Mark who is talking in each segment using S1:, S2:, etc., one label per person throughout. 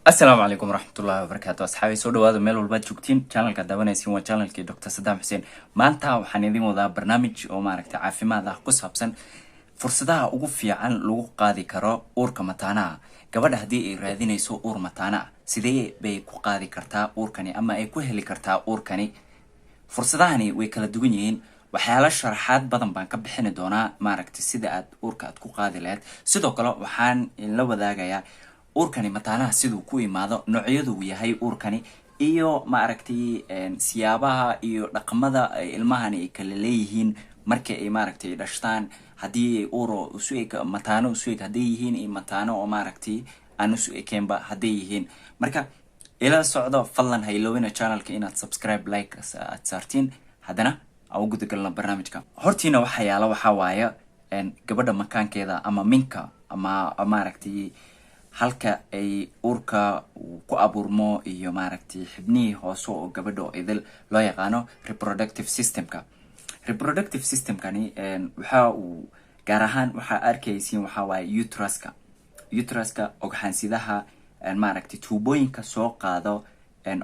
S1: Asalaamu calaykum waraxmatullahi wabarakaatu. Asxaabi, soo dhawaada meel walbaad joogtiin. Channelka daawanaysiin waa channelkii Dr Saddam Xuseen. Maanta waxaan idin wadaa barnaamij oo maaragtay caafimaad ah, ku saabsan fursadaha ugu fiican lagu qaadi karo uurka mataanaha. Gabadha haddii ay raadinayso uur mataana ah, sidee bay ku qaadi kartaa uurkani ama ay ku heli kartaa uurkani? Fursadahani way kala duwan yihiin. Waxyaala sharaxaad badan baan ka bixini doonaa, maaragtay, sida aad uurka aad ku qaadi lahayd. Sidoo kale waxaan la wadaagayaa uurkani mataanaha siduu ku imaado, noocyaduu yahay uurkani, iyo maaragtay siyaabaha iyo dhaqamada ay ilmahani ay kala leeyihiin marka ay maaragtay dhashtaan, haddii uuro isu eg, mataano isu eg hadday yihiin, iyo mataano oo maaragtay aan isu ekeenba hadday yihiin. Marka ila socdo. Fadlan ha iloobina channelka inaad subscribe, like aad saartiin. Haddana aan u gudagalno barnaamijka. Hortiina waxaa yaala waxaa waaye gabadha makaankeeda ama minka ama maaragtay halka ay uurka uu ku abuurmo, iyo maaragtay xibnihii hoose oo gabadha oo idil loo yaqaano reproductive systemka. Reproductive systemkani waxa uu gaar ahaan waxaa arkaysiin waxaa waaye uteruska. Uteruska, ogxaansidaha, maaragtay tuubooyinka soo qaado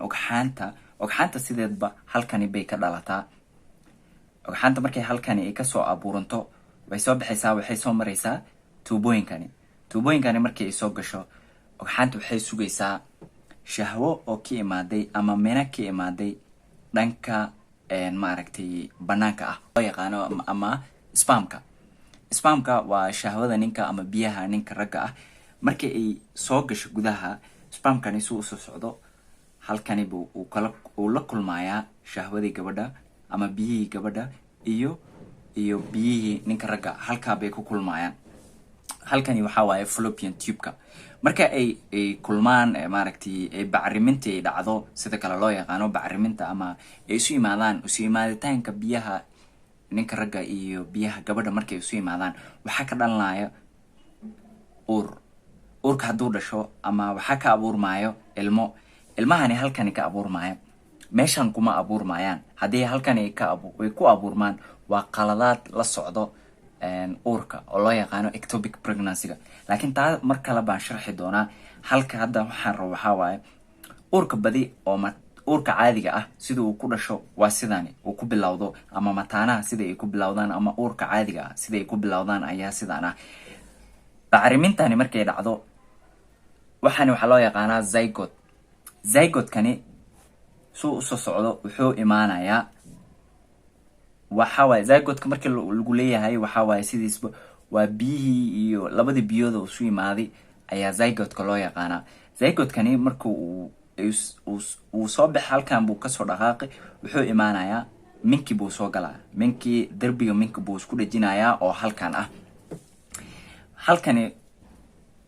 S1: ogxaanta. Ogxaanta sideedba halkani bay ka dhalataa. Ogxaanta markay halkani ay kasoo abuuranto, way soo baxaysaa, waxay soo maraysaa tuubooyinkani. Tuubooyinkani markii ay soo gasho, ogxaanta waxay sugaysaa shahwo oo ka imaaday ama mina ka imaaday dhanka maaragtay banaanka ah, loo yaqaano ama spermka. Spermka waa shahwada ninka ama biyaha ninka ragga ah. Markii ay soo gasho gudaha, spermkani si usoo socdo halkani bu uu kala uu la kulmayaa shahwadii gabadha ama biyihii gabadha iyo biyihii ninka ragga. Halkaa bay ku kulmayaan. Halkani waxaa waaye fallopian tubeka. Marka ay kulmaan, maaragtay ay bacriminta ay dhacdo, sida kale loo yaqaano bacriminta, ama ay isu imaadaan, isu imaaditaanka biyaha ninka ragga iyo biyaha gabadha markay isu imaadaan, waxaa ka dhalanaya uur. Uurka hadduu dhasho ama waxaa ka abuurmaayo ilmo. Ilmahani halkani ka abuurmaayo, meeshan kuma abuurmayaan. Haddii halkani ay ku abuurmaan, waa qaladaad la socdo uurka oo loo yaqaano ectopic pregnancy-ga, laakiin taa mar kale baan sharxi doonaa. Halka hadda waxaan rabo waxaa waaye uurka badi oo uurka caadiga ah sida uu ku dhasho waa sidani uu ku bilowdo, ama mataanaha sida ay ku bilowdaan, ama uurka caadiga ah sida ay ku bilowdaan ayaa sidaan ah. Bacrimintani markay dhacdo, waxaani waxaa loo yaqaanaa zygote. Zygotkani suu usoo socdo wuxuu imaanayaa, waxa waaye zygotka markii lagu leeyahay, waxa waaye sidiisba waa biyihii iyo labadii biyood oo isu imaaday ayaa zygotka loo yaqaanaa. Zygotkani marka uu soo baxa, halkan buu kasoo dhaqaaqay, wuxuu imaanayaa minkii buu soo galaa. Minkii, derbiga minka buu isku dhejinayaa oo halkan ah. Halkani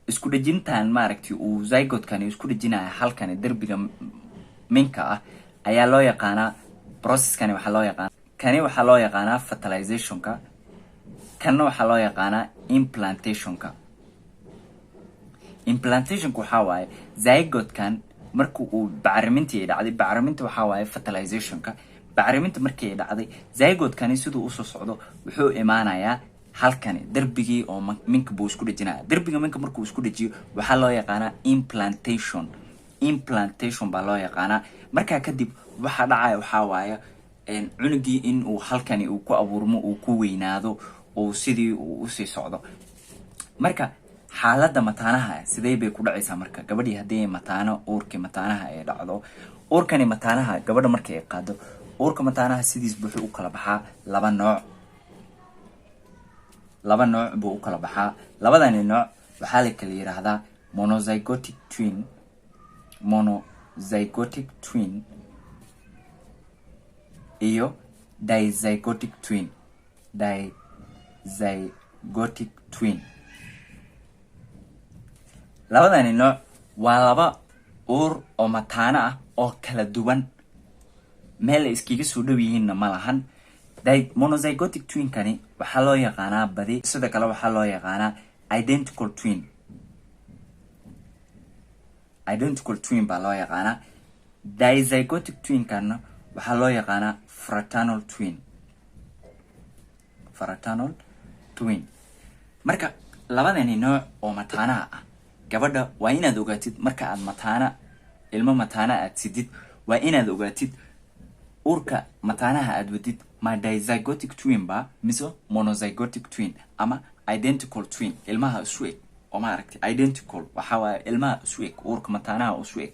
S1: isku dhejintan maaragtay uu zygotkani isku dhejinaya halkani derbiga minka ah ayaa loo yaqaanaa processkani. Waxaa loo yaqaana kani waxaa loo yaqaanaa fertilizationka, kanna waxaa loo yaqaanaa implantationka. Implantationka waxaa waaye zygotkan marka uu bacrimintii ay dhacday. Bacriminta waxaa waaye fertilizationka. Bacriminta markii ay dhacday, zygotkani siduu usoo socdo wuxuu imaanayaa halkani derbigii oo minka buu isku dhejinaya. Derbiga minka markuu isku dhejiyo waxaa loo yaqaanaa implantation. Implantation baa loo yaqaanaa. Markaa kadib waxaa dhacaya waxaa waaye cunugii in uu halkani uu ku abuurmo, uu ku weynaado, uu sidii uu usii socdo. Marka xaaladda mataanaha sidee bay ku dhacaysaa? Marka gabadhii haddii mataano, uurkii mataanaha ay dhacdo, uurkani mataanaha gabadha markii ay qaado, uurka mataanaha sidiis wuxuu u kala baxaa laba nooc. Laba nooc buu u kala baxaa. Labadani nooc waxaa la kala yidhaahdaa monozygotic twin, monozygotic twin iyo dizygotic twin, dizygotic twin. Labadani nooc waa laba uur oo mataano ah oo kala duwan, meel ay iskaga soo dhow yihiinna ma lahan. Monozygotic twinkani waxaa loo yaqaanaa badi, sida kale waxaa loo yaqaanaa identical twin. Identical twin baa loo yaqaanaa. Dizygotic twinkana waxaa loo yaqaanaa fraternal twin, fraternal twin. Marka labadani nooc oo mataanaha ah Gabadha waa inaad ogaatid marka aad mataana, ilmo mataana aad sidid, waa inaad ogaatid uurka mataanaha aad wadid ma dizygotic twin ba mise monozygotic twin ama identical twin, ilmaha isu eg oo maaragtay identical. Waxaa waaye ilmaha isu eg, uurka mataanaha isu eg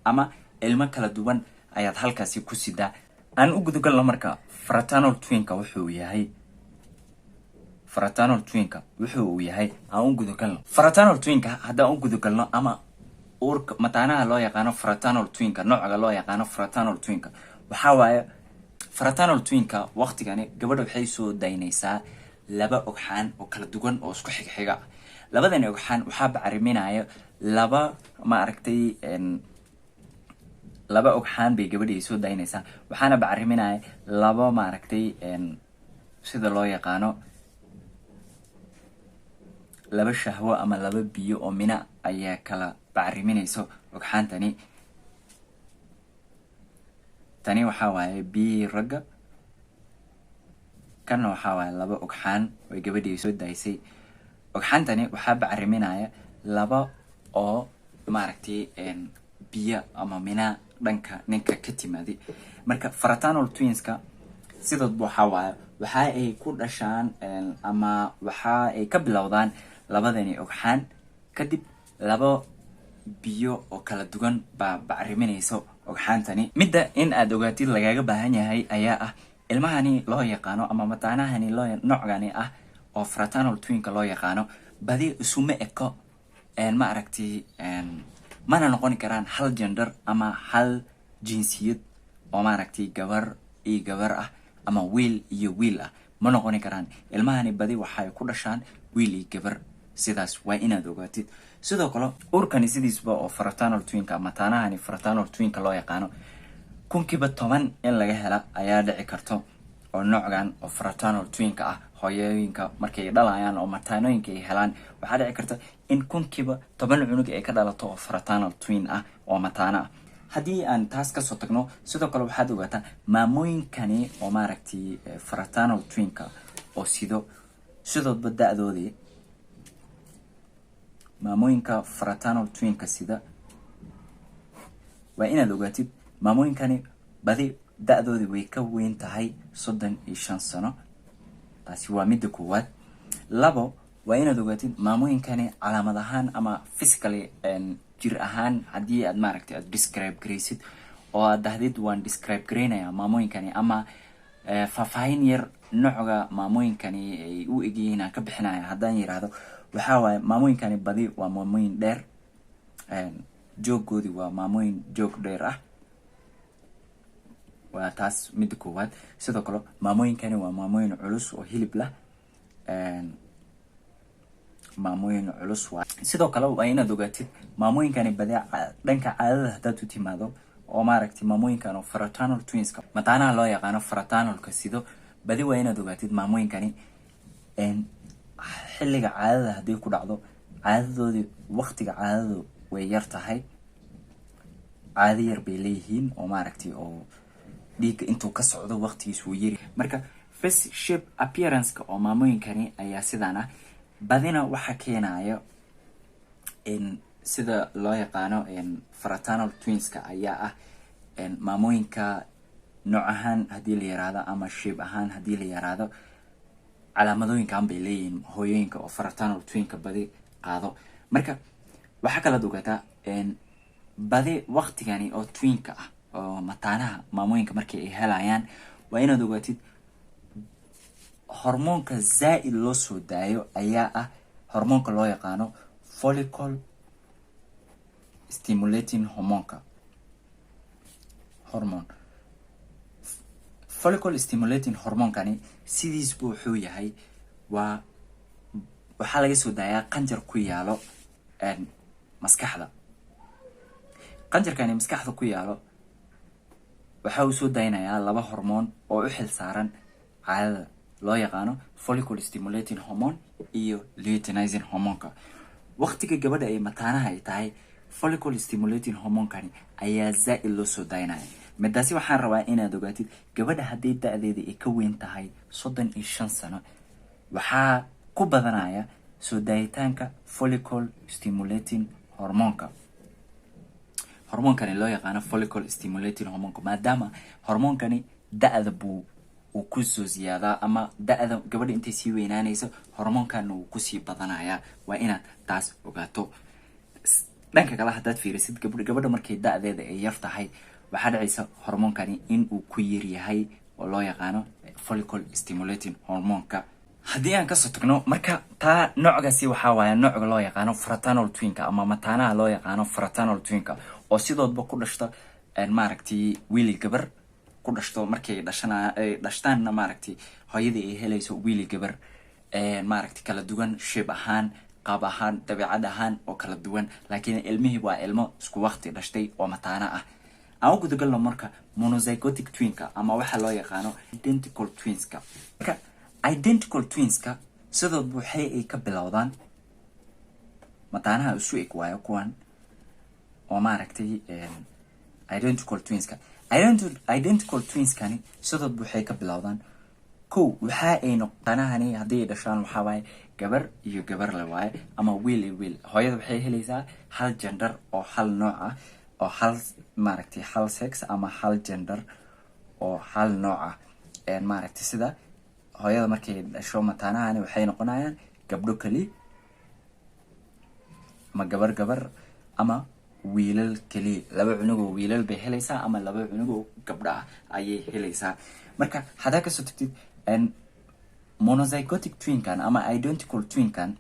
S1: ama ilmo kala duwan ayaad halkaasi ku sidaa. Aan u gudagalno marka fraternal twinka wuxuu yahay. Fraternal twinka wuxuu uu yahay aan u gudagalno. Fraternal twinka haddaan u gudagalno, ama uurka mataanaha loo yaqaano fraternal twinka, nooca loo yaqaano fraternal twinka, waxaa waaye fraternal twinka waqtigani gabadha waxay soo daynaysaa laba ogxaan oo kala duwan oo isku xigxiga. Labadani ogxaan waxaa bacriminaya laba, maaragtay, laba ogxaan bay gabadhii soo daynaysaa, waxaana bacriminaya laba, maaragtay, sida loo yaqaano laba shahwo ama laba biyo oo mina ayaa kala bacriminayso ogxaantani. Tani waxaa waaye biyihii ragga, kanna waxaa waaye laba ogxaan oo gabadhii soo daysay. Ogxaantani waxaa bacriminaya laba oo, maaragtay, biyo ama mina dhanka ninka ka timaadi. Marka fraternal twinska sidoodba waxaa waaye waxa ay ku dhashaan ama waxa ay ka bilowdaan labadani ogxaan, kadib laba biyo oo kala duwan baa bacriminayso ogxaantani. Midda in aad ogaatid lagaaga baahan yahay ayaa ah ilmahani loo yaqaano ama mataanahani loo noocgani ah oo fraternal twinka loo yaqaano badi isuma eko, ma aragtay, mana noqoni karaan hal gender ama hal jinsiyad oo, maaragtay, gabar iyo gabar ah ama wiil iyo wiil ah ma noqoni karaan. Ilmahani badi waxay ku dhashaan wiil iyo gabar, sidaas waa inaad ogaatid. Sidoo kale uurkani sidiisba oo fraternal twinka, mataanahani fraternal twinka loo yaqaano, 10% in laga hela ayaa dhici karto oo noocgan oo fraternal twinka ah. Hooyooyinka markay dhalayaan oo mataanooyinka ay helaan, waxaa dhici karta in 10% cunug ay ka dhalato oo fraternal twin ah oo mataano ah. Haddii aan taas kasoo tagno, sidoo kale waxaad ogaataa maamooyinkani oo, maaragtay, fraternal twinka oo sido, sidoodba da-doodii maamooyinka fraternal twinka sida, waa inaad ogaatid maamooyinkani badi da-doodii way ka weyn tahay 35 sano. Taasi waa midda koowaad. Labo, waa inaad ogaatid maamooyinkani calaamad ahaan ama physically, jir ahaan, haddii aad, maaragtay, aad describe garaysid oo aad dahdid waan describe garaynaya maamooyinkani ama faahfaahin yar nooca maamooyinkani ay u egyihiin aan ka bixinaya haddaan yiraahdo, waxaa waaye maamooyinkani badi waa maamooyin dheer, jooggoodii waa maamooyin joog dheer ah. Waa taas midda koowaad. Sidoo kale maamooyinkani waa maamooyin culus oo hilib lah, maamooyin culus waa. Sidoo kale waa inaad ogaatid maamooyinkani badi dhanka caadada haddaad u timaado oo, maaragtay, maamooyinkan oo fraternal twinska, mataanaha loo yaqaano fraternalka sido, badi waa inaad ogaatid maamooyinkani xilliga caadada haddii ku dhacdo, caadadoodii waqtiga caadadu way yar tahay, caado yar bay leeyihiin oo, maaragtay, oo dhiigga intuu ka socdo waqtigiis wuu yari. Marka face shape appearance-ka oo maamooyinkani ayaa sidaan ah. Badina waxaa keenayo in sida loo yaqaano fraternal twinska ayaa ah maamooyinka nooc ahaan haddii la yiraahdo ama shape ahaan haddii la yiraahdo, calaamadooyinkan bay leeyihiin hooyooyinka oo fraternal twinka badi qaado. Marka waxaa kalaad ogaataa badi waqtigani oo twinka ah oo mataanaha maamooyinka markii ay helayaan, waa inaad ogaatid hormoonka zaa-id loo soo daayo ayaa ah hormoonka loo yaqaano follicle stimulating hormonka, hormone follicle stimulating hormonkani. Sidiisbu wuxuu yahay waa waxaa laga soo daayaa qanjar ku yaalo maskaxda. Qanjarkani maskaxda ku yaalo waxa uu soo daynayaa laba hormoon oo u xil saaran caadada, loo yaqaano follicle stimulating hormone iyo luteinizing hormonka. Waqtiga gabadha ay mataanaha ay tahay, follicle stimulating hormonkani ayaa zaa-id loo soo daynaya. Midaasi waxaan rabaa inaad ogaatid, gabadha haddii da-deeda ay ka weyn tahay 35 sano, waxaa ku badanaya Soo daayitaanka follicle stimulating hormoonka, hormoonkani loo yaqaano follicle stimulating hormoonka, maadaama hormoonkani da-da buu uu kusoo ziyaadaa ama da-da gabadha intay sii weynaanayso hormoonkan uu kusii badanayaa. Waa inaad taas ogaato. Dhanka kale haddaad fiirisid, gabadha markay da-deeda ay yar tahay, waxaa dhacaysa hormoonkani in uu ku yar yahay oo loo yaqaano follicle stimulating hormoonka. Haddii aan kasoo tagno marka taa, noocgaasi waxaa waaya noocga loo yaqaano fraternal twinka ama mataanaha loo yaqaano fraternal twinka, oo sidoodba ku dhashta, maaragtay, wiili gabar ku dhashto. Markay dhashana ay dhashtaanna, maaragtay, hooyadii ay helayso wiili gabar, maaragtay, kala duwan shape ahaan, qaab ahaan, dabeecad ahaan oo kala duwan, laakiin ilmihii waa ilmo isku waqti dhashtay oo mataana ah. Aan u gudagalno marka monozygotic twinka ama waxaa loo yaqaano identical twinska. Marka identical twinska sidoodba waxay ay ka bilowdaan mataanaha isu eg waayo kuwan oo, maaragtay, identical twinska. Identical twinskani sidoodba waxay ka bilowdaan, kow, waxa ay noqtanahani haddii ay dhashaan waxaa waaye gabar iyo gabar le waaye ama wiil iyo wiil. Hooyada waxay helaysaa hal gender oo hal nooc ah, oo hal, maaragtay, hal sex ama hal gender oo hal nooc ah. Maaragtay, sida hooyada markay dhasho mataanahani waxay noqonayaan gabdho keli ama gabar gabar ama wiilal keliya. Laba cunug oo wiilal bay helaysaa ama laba cunug oo gabdho ah ayay helaysaa. Marka haddaa kasoo tagtid monozygotic twinkan ama identical twinkan,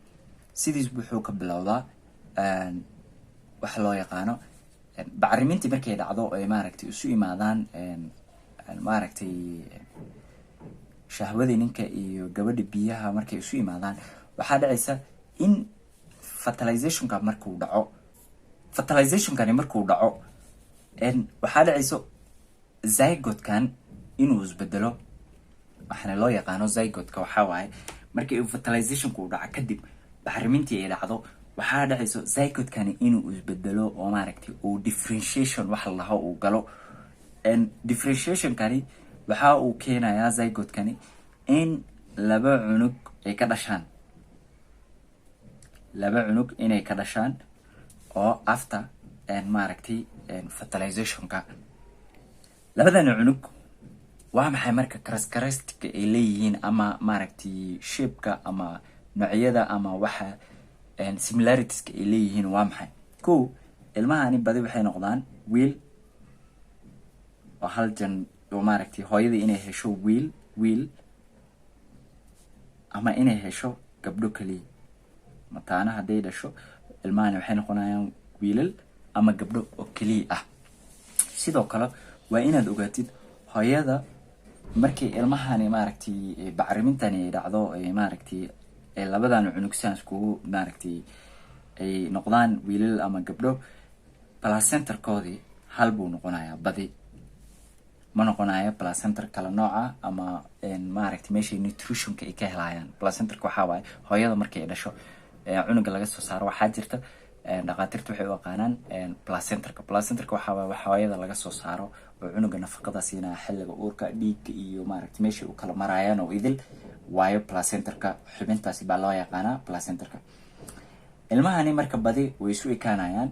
S1: sidiis wuxuu ka bilowdaa waxa loo yaqaano bacrimintii markay dhacdo, ay, maaragtay, isu imaadaan, maaragtay, shahwadii ninka iyo gabadha biyaha markay isu imaadaan, waxaa dhacaysa in fertilizationka markuu dhaco, fertilizationkani markuu dhaco, waxaa dhacayso zygotekan inuu isbedelo. Waxaana loo yaqaano zygoteka waxaa waaye markii uu fertilizationku uu dhaco kadib, bacrimintii ay dhacdo, waxaa dhacayso zygotekani inuu isbedelo oo, maaragtay, uu differentiation wax la dhaho uu galo. Differentiationkani waxa uu keenayaa zygotekani in laba cunug ay ka dhashaan, laba cunug inay ka dhashaan oo after, maaragtay, fertilizationka. Labadana cunug waa maxay marka characteristica ay leeyihiin ama, maaragtay, shapeka ama noocyada ama waxa similaritiska ay leeyihiin waa maxay? Ko, ilmahani badi waxay noqdaan wiil oo hal jan oo, maaragtay, hooyadii inay hesho wiil wiil ama inay hesho gabdho keliya. Mataana hadday dhasho, ilmahani waxay noqonayaan wiilal ama gabdho oo keliya ah. Sidoo kale waa inaad ogaatid, hooyada markay ilmahani, maaragtay, bacrimintani ay dhacdo, ay, maaragtay, labadan cunug siaan iskugu, maaragtay, ay noqdaan wiilal ama gabdho, placentarkoodii hal buu noqonayaa. Badi ma noqonayo placenter kala nooca ama, maaragtay, meeshay nutritionka ay ka helayaan. Placentarka waxaa waaye hooyada markay ay dhasho cunuga laga soo saaro. Waxaa jirta, dhakhaatiirta waxay u aqaanaan placentarka. Placentarka waxaa waaye waxa hooyada laga soo saaro oo cunuga nafaqada siinaya xilliga uurka, dhiigga iyo, maaragtay, meeshay u kala marayaan oo idil waayo placentarka. Xubintaasi baa loo yaqaanaa placentarka. Ilmahani marka badi way isu ekaanayaan.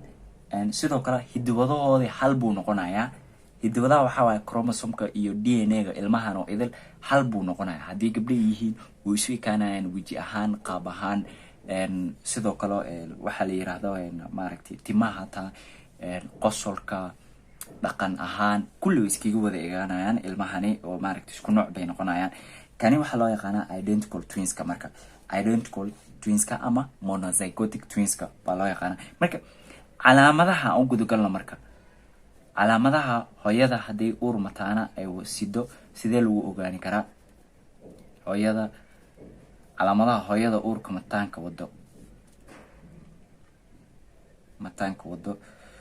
S1: Sidoo kale hidowadahoodii hal buu noqonayaa. Hidowadaha waxaa waaye chromosomka iyo DNA ga ilmahan oo idil hal buu noqonaya. Haddii gabdho yihiin, way isu ekaanayaan weji ahaan, qaab ahaan. Sidoo kale waxaa la yiraahdo, maaragtay, timaha hataa, qosolka, dhaqan ahaan, kulli way iskaga wada egaanayaan ilmahani oo, maaragtay, isku nooc bay noqonayaan. Kani waxaa loo yaqaanaa identical twinska. Marka identical twinska ama monozygotic twinska baa loo yaqaanaa. Marka calaamadaha aan u gudagalno. Marka calaamadaha hooyada hadday uur mataana ay sido, sidee lagu ogaani karaa hooyada? Calaamadaha hooyada uurka mataanka wado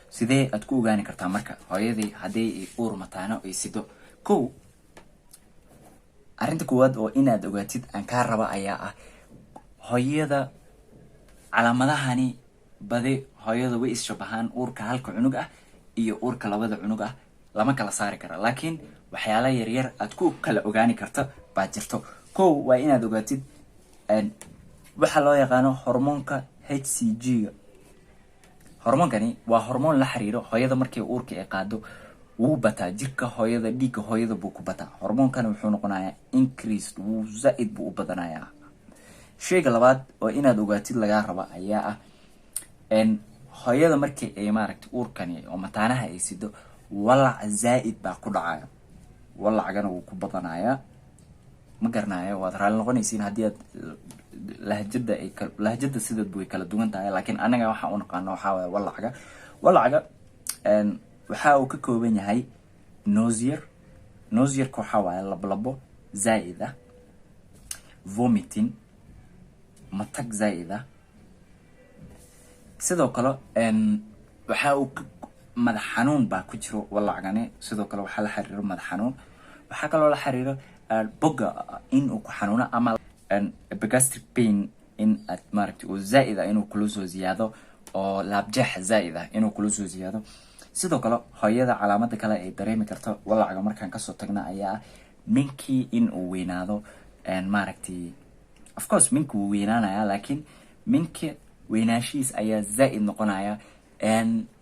S1: sidee aad ku ogaani kartaa? Marka hooyadii hadday uur mataano ay sido, kow, arrinta koowaad oo inaad ogaatid aan kaa raba ayaa ah hooyada calaamadahani badi hooyada way isshabahaan. Uurka halka cunug ah iyo uurka labada cunug ah lama kala saari kara, laakiin waxyaala yaryar aad ku kala ogaani karta baa jirto. Kow, waa inaad ogaatid Waxaa loo yaqaano hormoonka HCG-ga. Hormoonkani waa hormoon la xiriiro hooyada markay uurka ay qaado. Wuu bataa jirka hooyada, dhiigga hooyada buu ku bataa. Hormoonkani wuxuu noqonayaa increased, wuu zaa-id buu u badanayaa. Sheyga labaad oo inaad ogaatid lagaa raba ayaa ah hooyada markii ay maaragtay uurkani oo mataanaha ay sido, walac zaa-id baa ku dhacaya, walacgana wuu ku badanayaa. Ma garanayo, waad raali noqonaysiin haddii aad lahjada ay lahjada sideedbu way kala duwan tahay, laakiin anaga waxaan u naqaano waxaa waaye walacga. Walacga waxa uu ka kooban yahay nausea. Nauseaka waxaa waaye lablabo zaa-id ah, vomiting, matag zaa-id ah. Sidoo kale waxa uu madax xanuun baa ku jiro walacgani. Sidoo kale waxaa la xiriiro madax xanuun. Waxaa kaloo la xiriiro boga in uu ku xanuuno ama epigastric pain, in aad maaragtay oo zaa-id ah inuu kula soo ziyaado, oo laabjeex zaa-id ah inuu kula soo ziyaado. Sidoo kale hooyada calaamada kale ay dareemi karto walacga markaan kasoo tagna ayaa ah minkii in uu weynaado. Maaragtay, of course minka wuu weynaanaya, laakiin minka weynaanshihiis ayaa zaa-id noqonaya.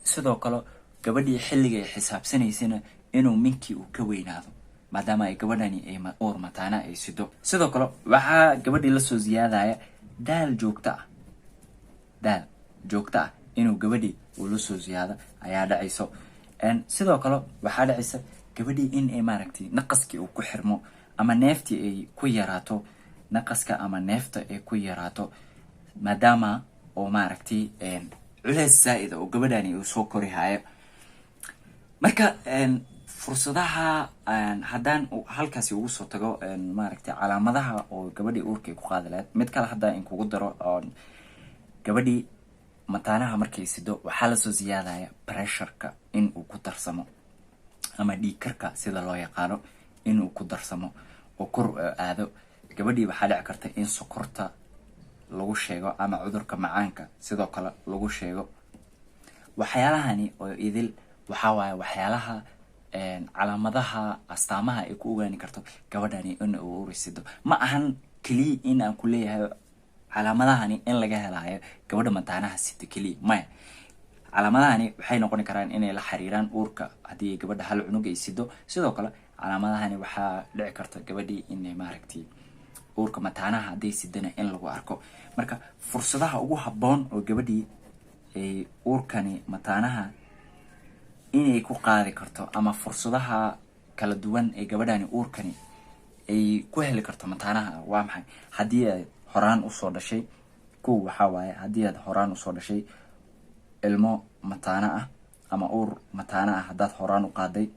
S1: Sidoo kale gabadhii xilliga ay xisaabsanaysana inuu minkii uu ka weynaado, maadaama ay gabadhani ay uur mataana ay sido. Sidoo kale waxaa gabadhii lasoo ziyaadaya daal joogto ah. Daal joogto ah inuu gabadhii uu lasoo ziyaado ayaa dhacayso. Sidoo kale waxaa dhacaysa gabadhii in ay maaragtay naqaskii uu ku xirmo ama neeftii ay ku yaraato, naqaska ama neefta ay ku yaraato, maadaama oo maaragtay culeys zaa-ida oo gabadhani uu soo kori hayo. Marka fursadaha haddaan halkaasi ugu soo tago, maaragtay calaamadaha oo gabadhii uurka ay ku qaadi lahayd, mid kale hadda in kugu daro. Gabadhii mataanaha markay sido waxaa lasoo siyaadaya pressureka in uu ku darsamo ama dhiigkarka sida loo yaqaano inuu ku darsamo oo kor aado. Gabadhii waxaa dhici karta in sokorta lagu sheego ama cudurka macaanka sidoo kale lagu sheego. Waxyaalahani oo idil waxaa waaye waxyaalaha calaamadaha, astaamaha ay ku ogaani karto gabadhani in uu uur sido. Ma ahan keliya in aan ku leeyahay calaamadahani in laga helayo gabadha mataanaha sita keliya, maya. Calaamadahani waxay noqon karaan inay la xiriiraan uurka haddii gabadha hal cunug ay sido. Sidoo kale calaamadahani waxaa dhici karta gabadhii inay maaragtay uurka mataanaha hadday sidana in lagu arko. Marka fursadaha ugu habboon oo gabadhii ay uurkani mataanaha inay ku qaadi karto ama fursadaha kala duwan ee gabadhani uurkani ay ku heli karto mataanaha waa maxay? Haddii aad horaan usoo dhashay, kow waxaa waaye haddii aad horaan usoo dhashay ilmo mataano ah ama uur mataano ah haddaad horaan u qaaday.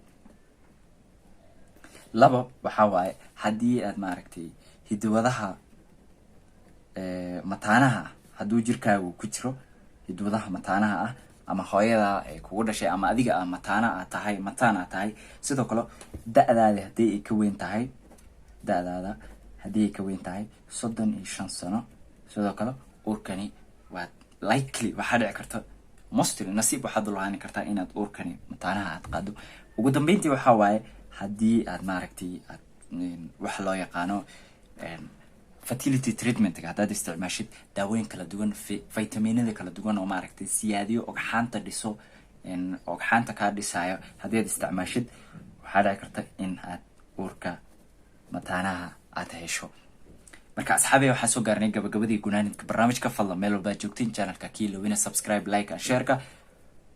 S1: Labo waxaa waaye haddii aad maaragtay hidwadaha mataanaha ah, hadduu jirkaagu ku jiro hidwadaha mataanaha ah, ama hooyada ay kugu dhashay ama adiga a mataana aad tahay, mataan aad tahay. Sidoo kale da-daada haddii ay ka weyn tahay, da-daada haddii ay ka weyn tahay 35 sano, sidoo kale uurkani waa likely, waxaa dhici karta mostly nasiib waxaad ulahaani kartaa inaad uurkani mataanaha aad qaado. Ugu dambeyntii waxaa waaye haddii aad maaragtay aad waxa loo yaqaano fertility treatmentka haddaad isticmaashid, daawooyin kala duwan, vitaminada kala duwan oo maaragtay siyaadiyo ogxaanta dhiso, ogxaanta kaa dhisayo haddii aad isticmaashid, waxaa dhici karta in aad uurka mataanaha aad hesho. Marka asxaabiya, waxaan soo gaarnay gabagabadii gunaanidka barnaamijka. Fadlan meel walbaad joogtiin channelka kiilowina subscribe, like and shareka.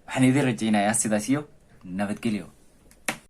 S1: Waxaan idin rajaynayaa sidaas iyo nabadgelyo.